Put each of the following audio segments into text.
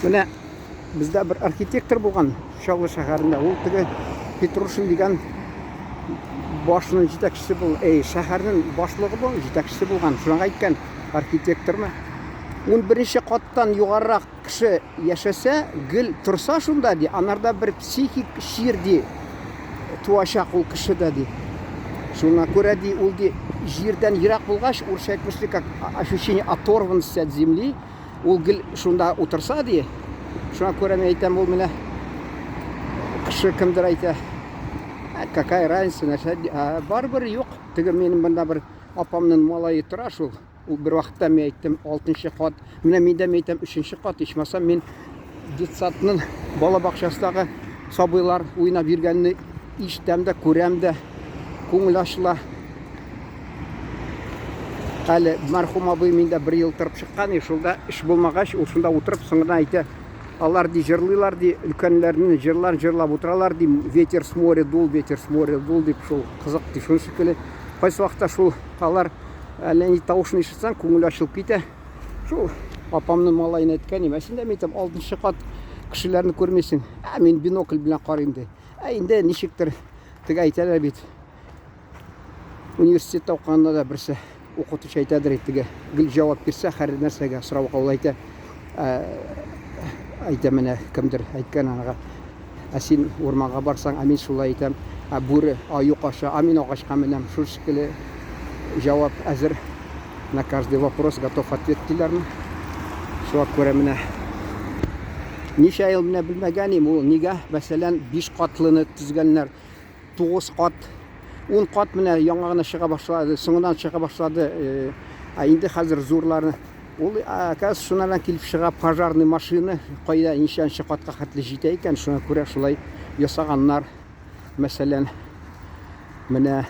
Менә бездә бер архитектор булган Чаллы шәһәрендә. Ул теге Петрушин дигән башының җитәкчесе бул, әй, шәһәрнең башлыгы булган, җитәкчесе булган. Шуңа әйткән архитектормы? 11 каттан югарырак кеше яшәсә, гел торса шунда ди, анарда бер психик чир ди туачак ул кешедә ди. Шуңа күрә ди, ул ди җирдән ерак булгач, урысча әйтмешли, как ощущение оторванности от земли, ул гел шунда утырса ди. Шуңа күрә мин әйтәм, ул менә кеше кемдер әйтә, какая разница, нәрсә, барыбер юк. Теге минем монда бер апамның малае тора шул. Ул бер вакытта мин әйттем, алтынчы кат. Менә мин дә мин әйтәм, өченче кат, ичмасам мин детсадның бала бакчасындагы сабыйлар уйнап йөргәнне ишетәм дә, күрәм дә, күңел ачыла. Әле мәрхүм абый миндә бер ел торып чыккан, и шунда эш булмагач, ул шунда утырып соңыннан әйтә, алар ди җырлыйлар ди, өлкәннәрнең җырларын җырлап утыралар ди, ветер с моря дул, ветер с моря дул дип шул кызык ди, шуның шикелле. Кайсы вакытта шул алар әллә ни тавышын ишетсәң, күңел ачылып китә. Шул апамның малаена әйткән идем, ә син дә мин әйтәм, алтынчы кат кешеләрне күрмисең. Ә мин бинокль белән карыйм ди. Ә инде ничектер теге әйтәләр бит. Университетта укыганда да берсе укытучы әйтәдер теге гел җавап бирсә һәр нәрсәгә сорауга ул әйтә. Әйтә менә кемдер әйткән анага. Ә син урманга барсаң, ә мин шулай әйтәм, ә бүре аю кача, ә мин агачка менәм. Шул шикелле җавап әзер. На каждый вопрос готов ответ диләрме? Шуңа күрә менә ничә ел менә белмәгән идем, ул нигә, мәсәлән, 5 катлыны төзгәннәр, 9 кат, 10 кат менә яңа гына чыга башлады, соңыннан чыга башлады. Ә инде хәзер зурларны ул оказывается шуннан килеп чыга пожарный машина, кайда ничәнче катка хәтле җитә икән, шуңа күрә шулай ясаганнар. Мәсәлән, менә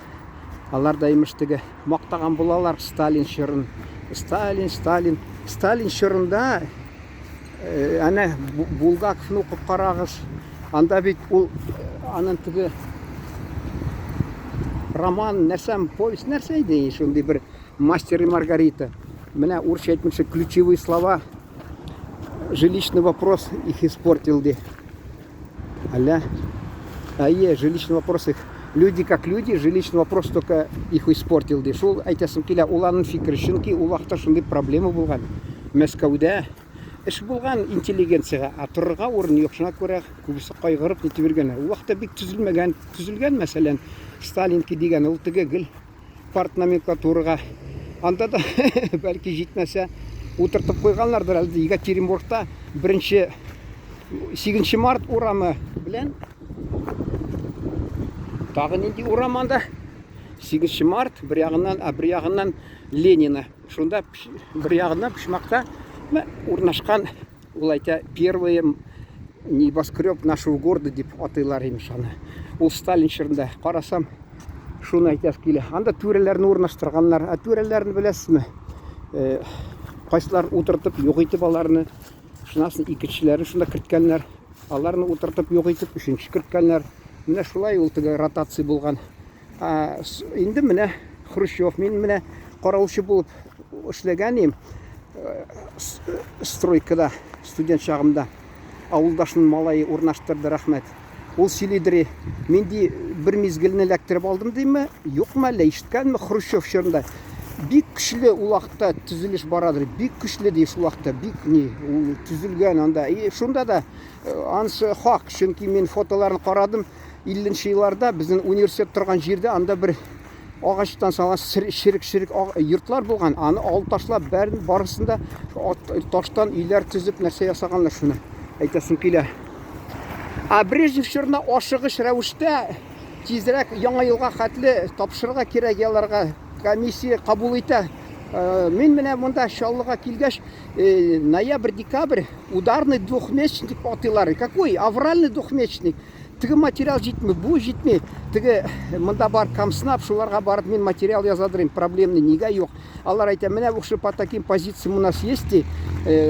алар да имеш теге мактаган булалар Сталин чорын. Сталин, Сталин, Сталин чорында әнә Булгаковны укып карагыз. Анда бит ул аның теге роман, нәрсәм, повесть нәрсә иде, шундый бер Мастер и Маргарита. Менә урысча әйтмешли ключевые слова жилищный вопрос их испортил ди. Әллә? Әйе, жилищный вопрос их. Люди как люди, жилищный вопрос только их испортил ди. Шул әйтәсем килә, ул аның фикере, чөнки ул вакытта шундый проблема булган. Мәскәүдә эш булган интеллигенциягә, ә торырга урын юк. Шуңа күрә күбесе кайгырып нитеп йөргәннәр. Ул вакытта бик төзелмәгән, төзелгән, мәсәлән, Сталинки дигән ул теге гел партноменклатурага. Анда да бәлки җитмәсә утыртып куйганнардыр әле Екатеринбургта беренче 8 март урамы белән тагы нинди урам анда? 8 март бер ягыннан, ә бер ягыннан Ленина. Шунда бер ягыннан почмакта урнашкан Ул әйтә, первые небоскреб нашего города дип атыйлар имеш аны. Ул Сталин чорында. Карасам, шуны әйтәс килә. Анда түрәләрне урнаштырганнар. Ә түрәләрне беләсезме? Э, кайсылар утыртып, юк итеп аларны. Шуннан соң икенчеләрен шунда керткәннәр. Аларны утыртып, юк итеп, өченче керткәннәр. Менә шулай ул теге ротация булган. Ә, инде менә Хрущев, мин менә караучы булып эшләгән идем стройкада студент чагымда. Авылдашның малае урнаштырды, рәхмәт. Ул сөйлидер, мин ди бер мизгелне эләктереп алдым димме? Юкмы әллә, ишеткәнме Хрущев чорында? Бик көчле ул вакытта төзелеш барадыр, бик көчле ди шул вакытта, бик ни, ул төзелгән анда. И шунда да анысы хак, чөнки мин фотоларын карадым, 50 нче елларда безнең университет торган җирдә анда бер агачтан салган ширек-ширек йортлар булган. Аны алып ташлап, бәрен барысын да таштан өйләр төзеп нәрсә ясаганнар шуны. Әйтәсем килә. Ә Брежнев чорында ашыгыч рәвештә тизрәк яңа елга хәтле тапшырырга кирәк яларга комиссия кабул итә. Мин менә монда Чаллыга килгәч, ноябрь-декабрь ударный двухмесячник дип атыйлар. Какой авральный двухмесячник? Теге материал җитми, бу җитми. Теге монда бар комснаб, шуларга барып мин материал язадырым, проблемный нигә юк. Алар әйтә, менә ушы по таким позициям у нас есть ди,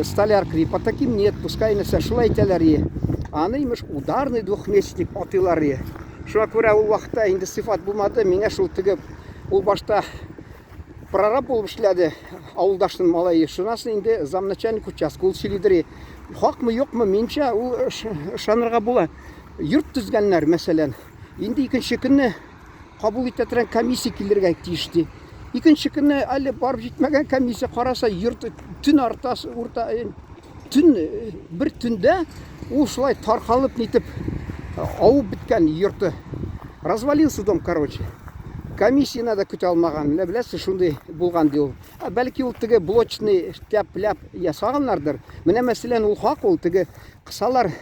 столярка ди, по таким нет, пускай нәрсә, шулай әйтәләр ди. Аны имеш ударный двухмесячник атыйлар ди. Шуңа күрә ул вакытта инде сыйфат булмады, миңа шул теге ул башта прораб булып эшләде авылдашның малае. Шуннан соң инде замначальник участка ул сөйлидер. Хакмы, юкмы, минемчә, ул ышанырга була. Йорт төзгәннәр, мәсәлән, инде икенче көнне кабул итә торган комиссия килергә тиеш ди. Икенче көнне әле барып җитмәгән комиссия караса, йорт төн артасы, урта э, төн э, бер төндә ул шулай таркалып нитеп э, авып беткән йорты. Развалился дом, короче. Комиссияне дә көтә алмаган. Менә беләсез, шундый булган ди ул. Ә бәлки ул теге блочный тяп-ляп ясаганнардыр. Менә мәсәлән, ул хак ул теге кысалар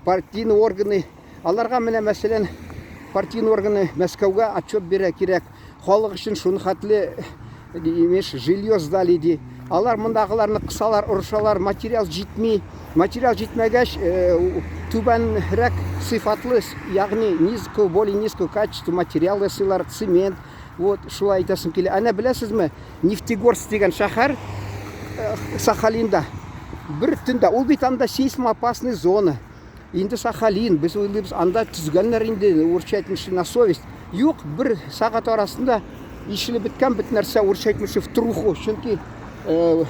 партийный органы. Аларга менә мәсәлән партийный органы Мәскәүгә отчет бирә кирәк. Халык өчен шуны хәтле имеш жилье сдали ди. Алар мондагыларны кысалар, орышалар, материал җитми. Материал җитмәгәч, э, түбәнрәк сыйфатлы, ягъни низкого, более низкого качества материал ясыйлар, цемент. Вот, шулай әйтәсем килә. Әнә беләсезме, Нефтегорск дигән шәһәр э, Сахалинда. Бер төндә, ул бит анда сейсмоопасный зона. Инде Сахалин, без уйлыйбыз, анда төзгәннәр инде, урысча әйтмешли, на совесть. Юк, бер сәгать арасында ишелеп беткән бөтен нәрсә, урысча әйтмешли, в труху. Чөнки э,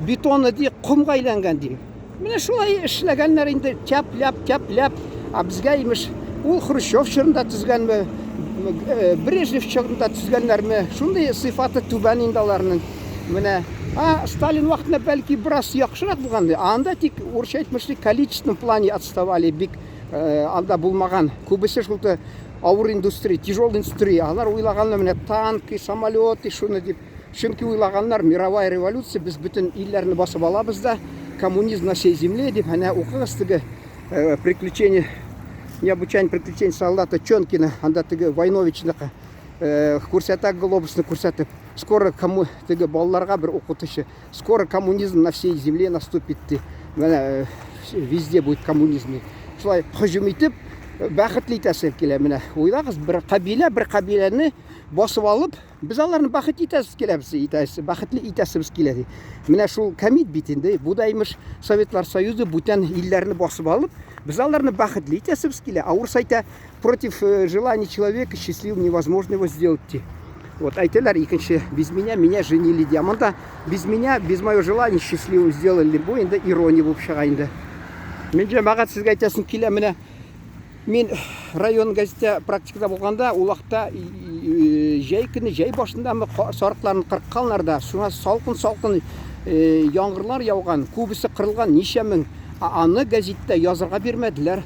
бетоны ди, комга әйләнгән ди. Менә шулай эшләгәннәр инде, тяп-ляп, тяп-ляп. Ә безгә имеш, ул Хрущев чорында төзгәнме, э, Брежнев чорында төзгәннәрме, шундый сыйфаты түбән инде аларның. Менә, а Сталин вакытында бәлки бераз яхшырак булган, анда тик урысча әйтмешли количественном плане отставали, бик э, анда булмаган. Күбесе шул авыр индустрия, тяжелый индустрия. Алар уйлаганнар менә танки, самолеты, шуны дип. Чөнки уйлаганнар, мировая революция, без бөтен илләрне басып алабыз да, коммунизм на всей земле дип, әнә укыгыз теге э, приключения, необычайное приключение солдата Чонкина, анда теге Войновичныкы э, күрсәтә глобусны күрсәтеп, скоро кому теге балаларга бер укытучы, скоро коммунизм на всей земле наступит ди. Менә э, везде будет коммунизм. Шулай һөҗүм итеп, бәхетле итәсе килә менә. Уйлагыз, бер кабилә, бер кабиләне басып алып, Без аларны бәхет итәсез киләбез, итәсе, бәхетле итәсебез килә ди. Менә шул кәмит бит инде. Бу да имеш Советлар Союзы бүтән илләрне басып алып, без аларны бәхетле итәсебез килә. А урыс әйтә, против э, желаний человека счастливым невозможно его сделать ди. Вот әйтәләр икенче, без меня, меня женили ди. А монда без меня, без моего желания счастливым сделали. Бу инде ирония булып чыга инде. Мин җәмәгать сезгә әйтәсем килә, менә Мин район газетта практикада булганда, ул вакытта җәй көне, җәй башындамы сарыкларны кырыкканнар да, шуңа салкын-салкын яңгырлар яуган, күбесе кырылган, ничә мең. Аны газетта язырга бирмәделәр.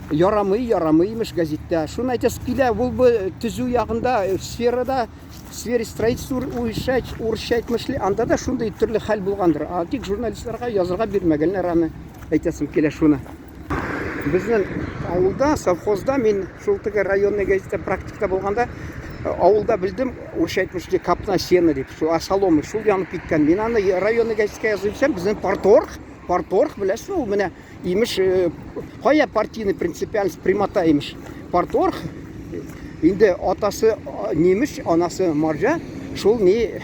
Ярамый, ярамый имеш газетта. Шуны әйтәсе килә, ул бу төзү ягында, сферада, в сфере строительства урысча әйтмешли, анда да шундый төрле хәл булгандыр. А тик журналистларга язырга бирмәгәннәр аны. Әйтәсем килә шуны. Безнең авылда, совхозда мин шул теге районный газетта практикада булганда э, авылда белдем, урысча әйтмешли капна сена дип, шул соломы, шул янып киткән. Мин аны районный газетка язып җибәрсәм, безнең парторг, парторг беләсезме, ул менә имеш, э, кая партийный принципиальность прямота имеш. Парторг инде атасы немеш, анасы марҗа, шул ни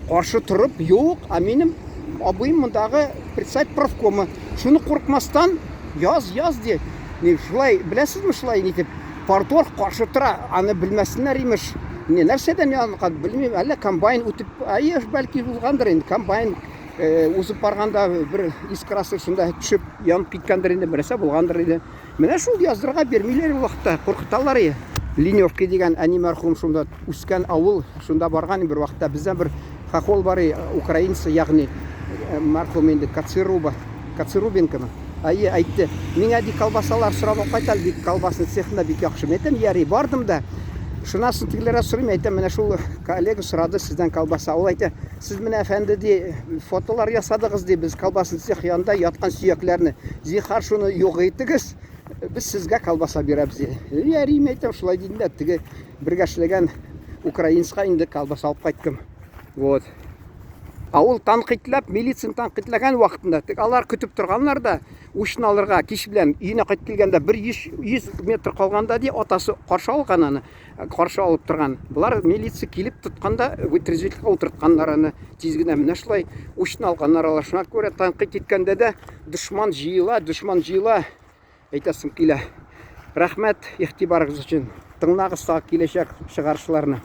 каршы торып, юк, а минем абыем мондагы председатель профкома. Шуны курыкмастан, яз, яз ди. Ни, шулай, беләсезме шулай нитеп, парторг каршы тора, аны белмәсеннәр имеш. Не, нәрсәдән янган, белмим, әллә комбайн үтеп, әйе, бәлки булгандыр инде, комбайн э, узып барганда бер искрасы шунда төшеп янып киткәндер инде, берәрсә булгандыр инде. Менә шул яздырырга бирмиләр ул вакытта, куркыталар и. Леневка дигән әни мәрхүм шунда үскән авыл, шунда барган бер вакытта бездә бер хохол бар и, украинцы, ягъни э, мәрхүм инде Кацируба, Кацирубенконы. Әйе, әйтте. Миңа ди колбасалар сорап алып кайт әле, бик колбасный цехында бик яхшы. Мин әйтәм, ярый, бардым да. Шуннан соң тегеләргә сорыйм, әйтәм, менә шул коллега сорады сездән колбаса. Ул әйтә, сез менә әфәнде ди, фотолар ясадыгыз ди, без колбасный цех янында яткан сөякләрне. Зинһар шуны юк итегез, без сезгә колбаса бирәбез ди. Ярый, мин әйтәм, шулай дидем дә, теге бергә эшләгән украинецка инде колбаса алып кайттым. Вот. Ә ул тәнкыйтьләп, милицияне тәнкыйтьләгән вакытында, тик алар көтеп торганнар да, учны алырга кич белән өенә кайтып килгәндә бер 100 метр калганда ди, атасы каршы алган аны, каршы алып торган. Болар милиция килеп тотканда, вытрезвительгә утыртканнар аны. Тиз генә менә шулай учны алганнар алар. Шуңа күрә тәнкыйть иткәндә дә дошман җыела, дошман җыела. Әйтәсем килә. Рәхмәт игътибарыгыз өчен. Тыңлагыз тагы киләчәк чыгарышларны.